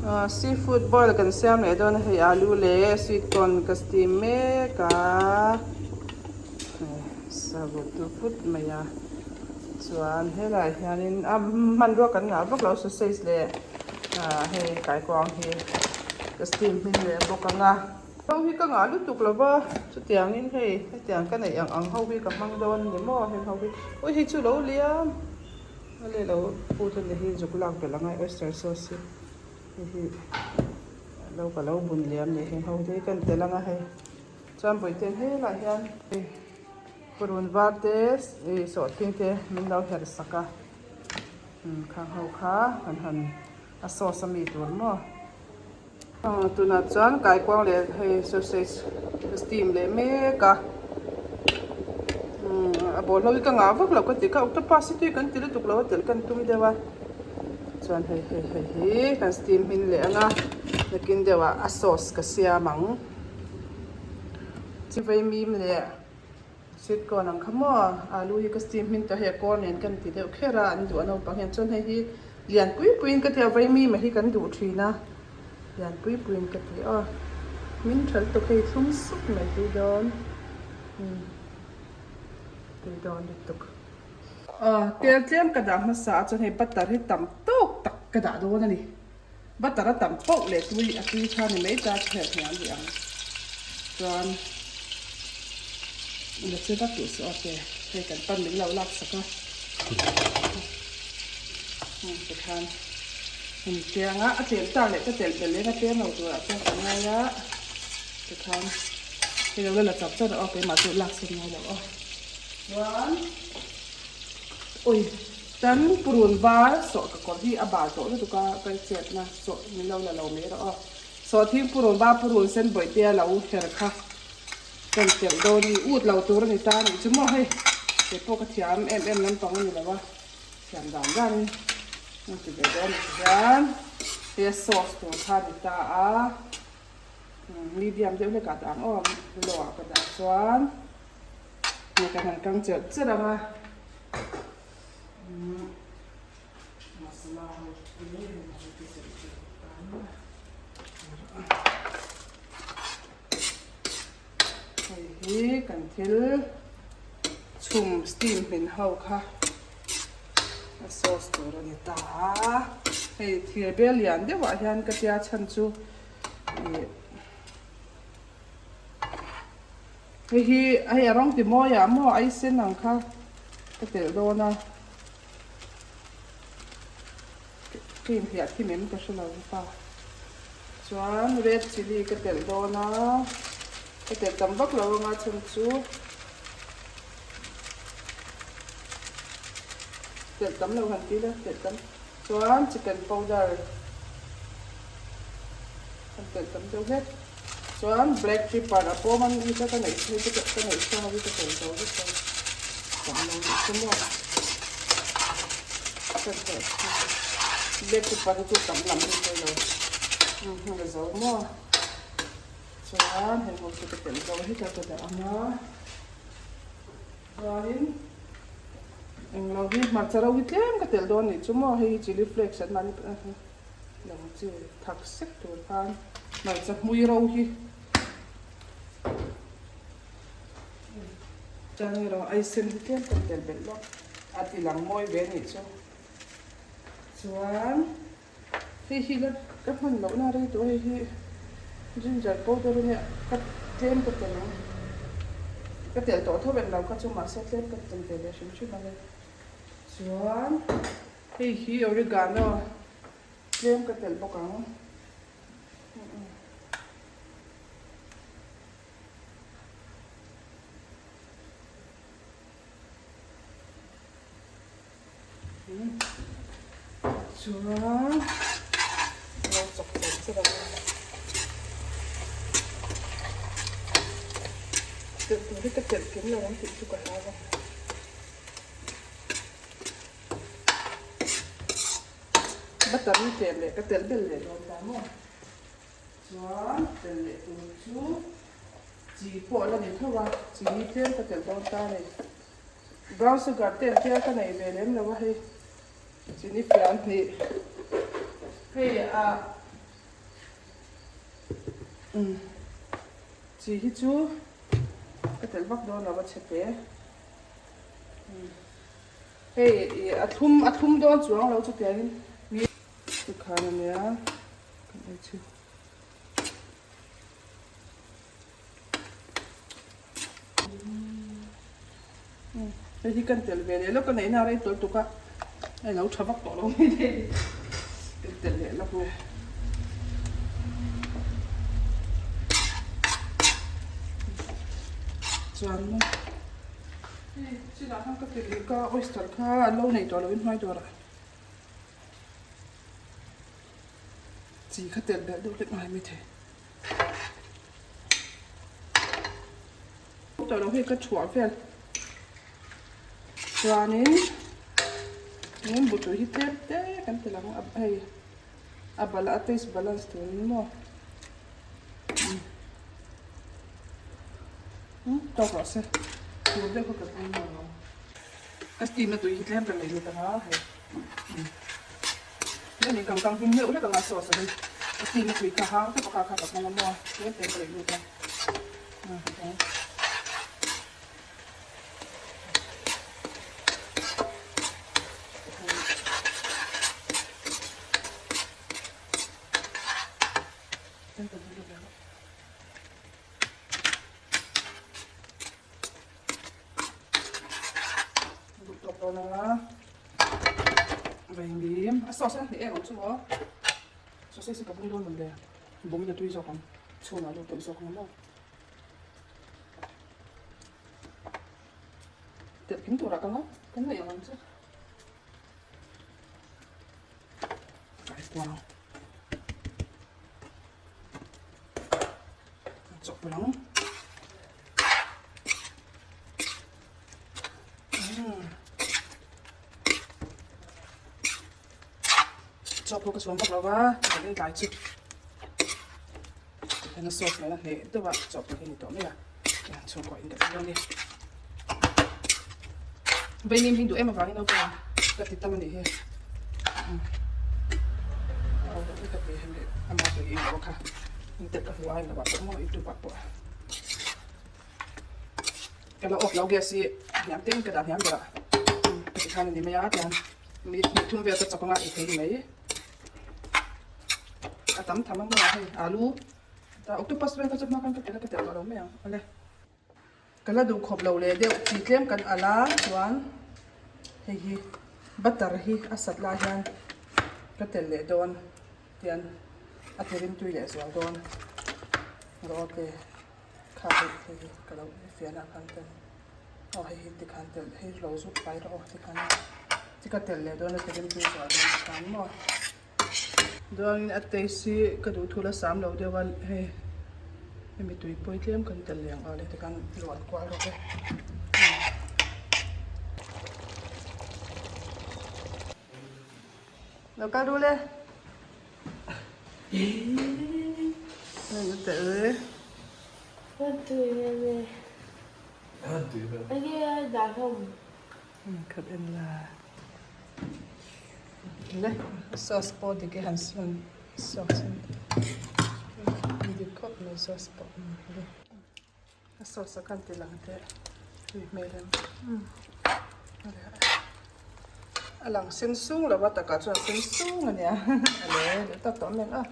Seafood boil kan siam leh dawn a hei alu leh sweet corn ka steam mek a savut tu put mai a chuan helaiah hianin a hmanrua kan ngah vak lo sausage leh hei kaikuang hi ka steam hmin leh bawk ang a. Ho hi ka ngah lutuk lo va chutiangin hei hetiang ka neih ang ang ho hi ka hmang dawn a ni maw heng ho hi ui hei chu lo liam. A leh lo put a ni hi zuk lak belh angai oyster sauce hi hei hi lo ka lo bun liam leh heng ho te hi kan tel anga hei chuan bawihten helaiah hian hei purun var te ih sawhthing te min lo herh sak a umm khang ho kha kan han a sauce a mi tur maw. Tunah chuan kaikuang leh hei sausage ka steam leh mek a a bawlhlo hi ka ngah vak lo ka ti kha octopus hi tui kan ti lutuk lo a telh kan tum deuh a chuan hei hei hei hi kan steam hmin leh ang a nakin deuhah a sauce ka siam ang chi vaimim leh sweet corn ang kha maw alu hi ka steam hmin tawh hei a kawr nen kan ti deuh kher a an duh a naupang hian chuan hei hi lian pui puiin ka ti a vaimim a hi kan duh thin a lian pui puiin ka ti aw hmin tha lutuk hei thlum sup mai tui dawn umm tui dawn lutuk aw tel tlem ka dah hmasa a chuan hei butter hi tam tawk tak ka dah dawn a ni. Butter a tam poh leh tui a tui kha ni mai ta chhel hniam rih ang chuan la che vak duh suh a ke hei kan pan min lo lak sak a tikhan hemi chiang a a tlem tak leh ka telh belh leh a tlem lo turah chuan ka ngai a tikhan hei lo la la chak chak aw keimah chu lak sawn ngai lo aw chuan ui. Tan purun var sawh ka kawr hi a bal tawh lutuk a, ka chetna sawh min lo la lo mai rawh aw. Sawhthing purun var purun sen bawihtea lo her kha kan telh dawn i ut lo tur a ni ta a nih chu maw hei kei pawh ka thiam em em lampang a ni lo a, thiam dan danin an ti ve dawn a ti hian hei a sauce tur kha a ni ta a, medium deuh hlek ah dah ang aw low ah ka dah chuan hei kan han kang cherh cherh ang a. Hei hi kan thil chhum steam hmin ho kha a sauce tur a ni ta a hei thir bel lian deuh ah hian ka tia chhan chu ih Hei hi hei a rawng ti mawi ah maw ai sen ang kha ka telh dawn a ka inhliah thim em ka hre lo bawk a chuan red chilli ka telh dawn a ka telh tam vak lo anga chhan chu telh tam lo han ti ila telh tam chuan chicken powder kan telh tam deuh hlek. Chuan black pepper a pawm a ni kha ka neih hei te ka neih sa ho hi ka tel zo vek a tam lo nih chu maw ka tel black pepper hi chu tam lam hi pawi lo umm heng a zo maw chuan heng ho chu ka tel zo hi ka dah ang a chuanin englo hi hmarcha ro hi tlem ka tel dawn nih chu maw hei hi chilli flakes an mahni Lo chi thak sek tur khan hmarcha hmui ro hi chuan erawh ai sen hi tlem kan tel belh lawk a ti lang mawi ve anih chu chuan hei hi la ka hman loh na rei tawh hei hi ginger powder ania ka tlem ka tel ang ka tel tawh tho vek lo kha chu mahse tlem ka tel ve leh hrim hrim ang e chuan. Hei hi oregano tlem ka telh bawk ang. Chuan lo chawk chawk chawk ang. Telh tur hi ka telh kim lo ang tih chu ka hlau a. Butter hi tlem leh ka telh belh leh dawn ta maw? Chuan telh leh tur chu chi pawh la ni tho a, chi hi tlem ka telh dawn ta a ni. Brown sugar te an tia ka nei ve lem lo a hei, chini fian hnih. Hei ah. Umm chi hi chu ka telh vak dawn lo a chhe te. Umm hei ih a thlum a thlum dawn chuang lo chutiangin mi tikhan a nia kan ei chhin. Hei hi kan telh ve leh lawk a neihna a rei tawlh tuk a, a lo tha vak tawh lo mai thei a ni. Kan telh leh lawk nge. Chuan maw hei chinah khan ka telh leh ka oyster kha an lo nei tawh lo in hmai dawrah chi kha telh belh deuh hlek ngai mai thei. Tawh lo hei ka thuah vel chuanin in butui hi tlem te kan ti lang a hei a bal a taste balance turin maw umm tawk rawh se tur deuh kha ka tum lo ka steam na tui hi tlem ka nei lut ang a hei. Tlem in kang hming deuh hlek anga sauce a hi a steam a tui kha hang tawp a kha kha ka hmang a maw tlem tlem ka leih lut a Duh tawk dawn anga Vaimim a sauce a hneh em ang chu maw sausage hi ka bung dawn lo le bungin a tui zawk ang chhunah a lut tawlh zawk ang maw telh kim turah ka ngawt kan ngaih ang chu kaikuang chawhpawlh ang. Chaw pawh ka chhuang vak lo va, ka ring tlai chu hena sauce nena hneh deuh a chaw pawh hi a ni tawh mai a, chhungkaw in ka ti dawn a ni. Veinim hi duh em avangin naupang ka ti tam a nih hi. Ka ti hemi ama tui in lo kha in telh ka hmu a in lo ah pawh maw youtube ah pawh. Ka la off lo gas hi hniam te in ka dah hniam ber a ka ti khan a ni mai a tiang mi thum vel ka chawk anga ei thei mai a tam tham a maw hei alu ta octopus vel kha chu hma khan ka telh a ka telh tawh lo mai ang awle ka la duh khawp lo leh deuh chi tlem kan al a chuan hei hi butter hi a sat lai hian ka telh leh dawn tian a ti rimtui leh zual dawn rawh te. Kha hei hei hi ka lo fian ah khan tel aw hei hi tikhan tel hei lo zuk fai rawh aw tikhan chi ka tel leh dawn a tirin tui zual dawn tikhan maw chuanin a taste hi ka duh thul a sam lo deuh a hei hemi tui pawi tlem kan tel leh ang a leh tikhan rual kual rawh e. Lo kal ru le. Khat en la le sauce pawh dik e han sawn sauce hi dik khawp mai sauce pawh le a sauce a khan ti lang teh tui hmel em a lang sen sung lo a takah chuan sen sung a nia a le duh tak tawh mai ang a.